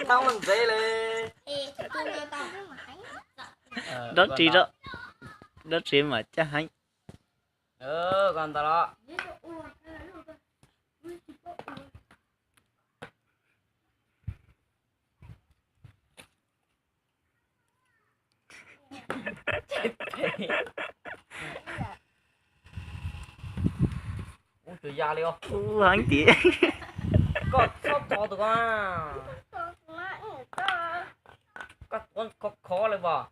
Thab mus ntsev li. Dab tsi, dab tsi mas caj heev. Koj ntawd los. Ua tsuas ya li os. Ua heev tiag. Koj txhob tso tus ko. Koj tuav khov khov li as.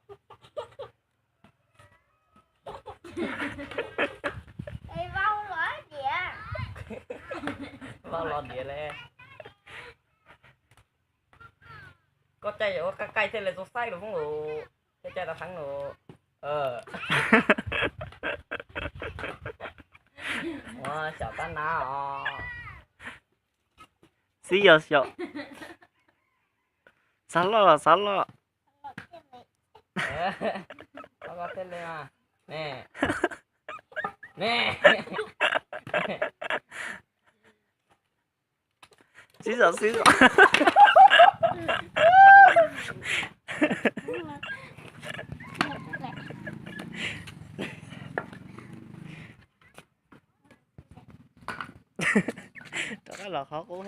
Vau los diam li. Koj caij yam ua qaij qaij thiaj li zoo xaib lus foob lus, thiaj caij tau heev lus. Ua xyaum tab na os. Xib yog xyaum. Xav loj los xav loj. Koj thiaj li mas. Ne. Ne. Xib zos, xib zos. Rov qab los qhov qub.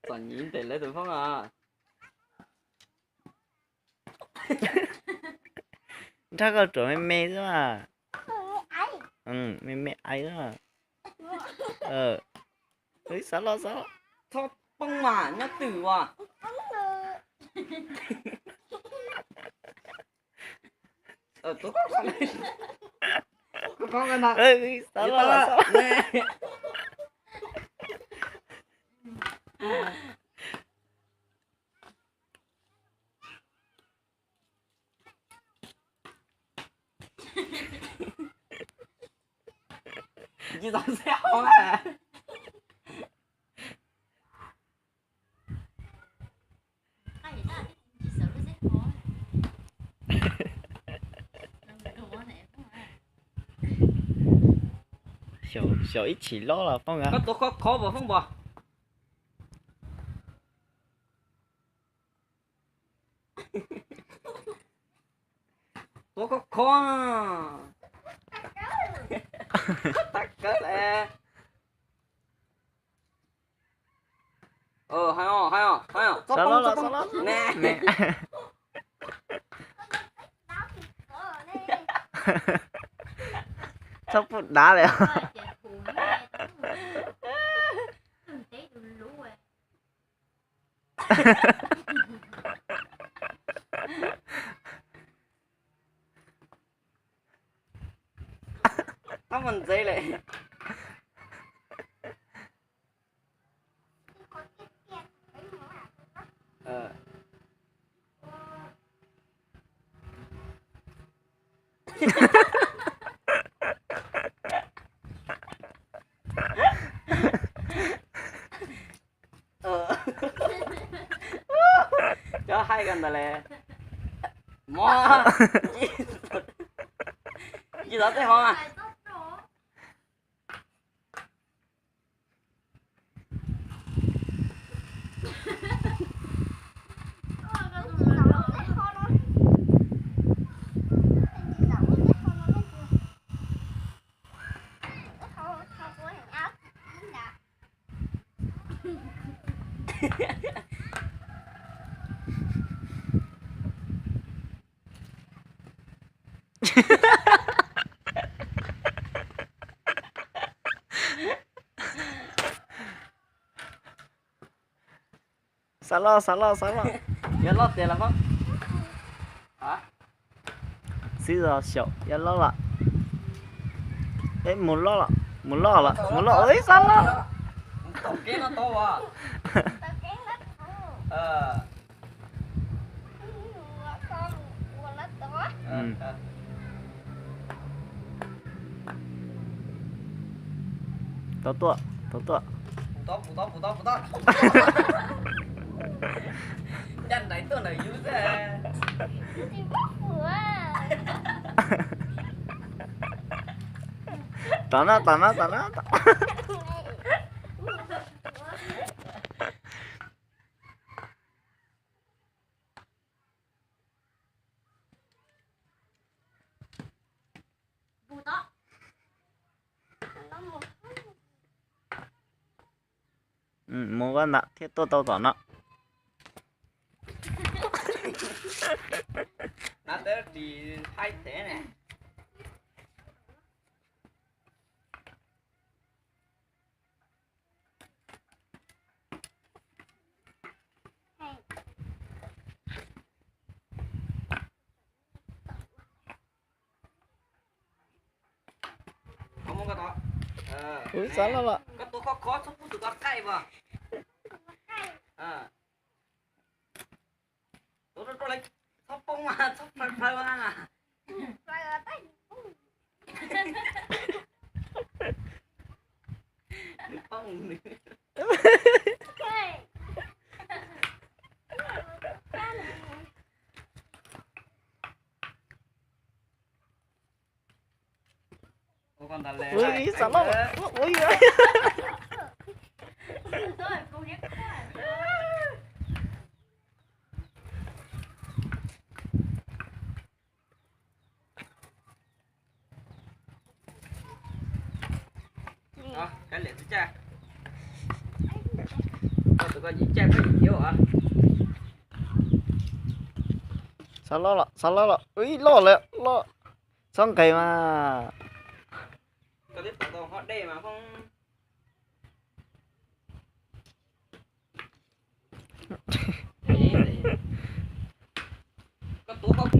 Txom nyem ntes lawv tus foob os. Nrog koj ruam me me xwb mas. Me me aiv xwb. Xav los xav los. Txhob poob mas nyob twm as. Xav los xav los. Tsis tau xav hov. Xyaum ib chim loj los Foob a. Koj tuav khov khov as Foob as. Tuav khov khov. Tag kawg li. Hais os, hais os, hais os. Txhob poob, txhob poob. Txhob poob dav li. Txhob mus ntxiv li. Cov hais ko ntawd li. Mog, tsis tau tej hov mas. Xav los, xav los, xav los. Yuav loj tiag los Foob. Xib zos xyaum yuav loj los. Mus loj los, mus loj los, mus loj, ib xav loj. Tau tuaj, tau tuaj. Caj nraim tuaj ntawm yus xwb. Tom no, tom no, tom no, tom. Mus koj ntawd thiaj tuaj tau tom no. Ub, xav loj loj. Koj tus khov khov txhob pub tus koj qaij as. Tuav rau rau lawv txhob poob mas txhob plhaw plhaw na. Nws poob nws. Ua ib xav loj ua ib. Kav liam tsis caij. Koj tus koj nyiam caij koj nyiam khiav as. Xav loj los, xav loj los, ib loj lawm loj. Txhob nqes mas. Koj twb tau tau hov dej mas phooj. Koj tuav koj.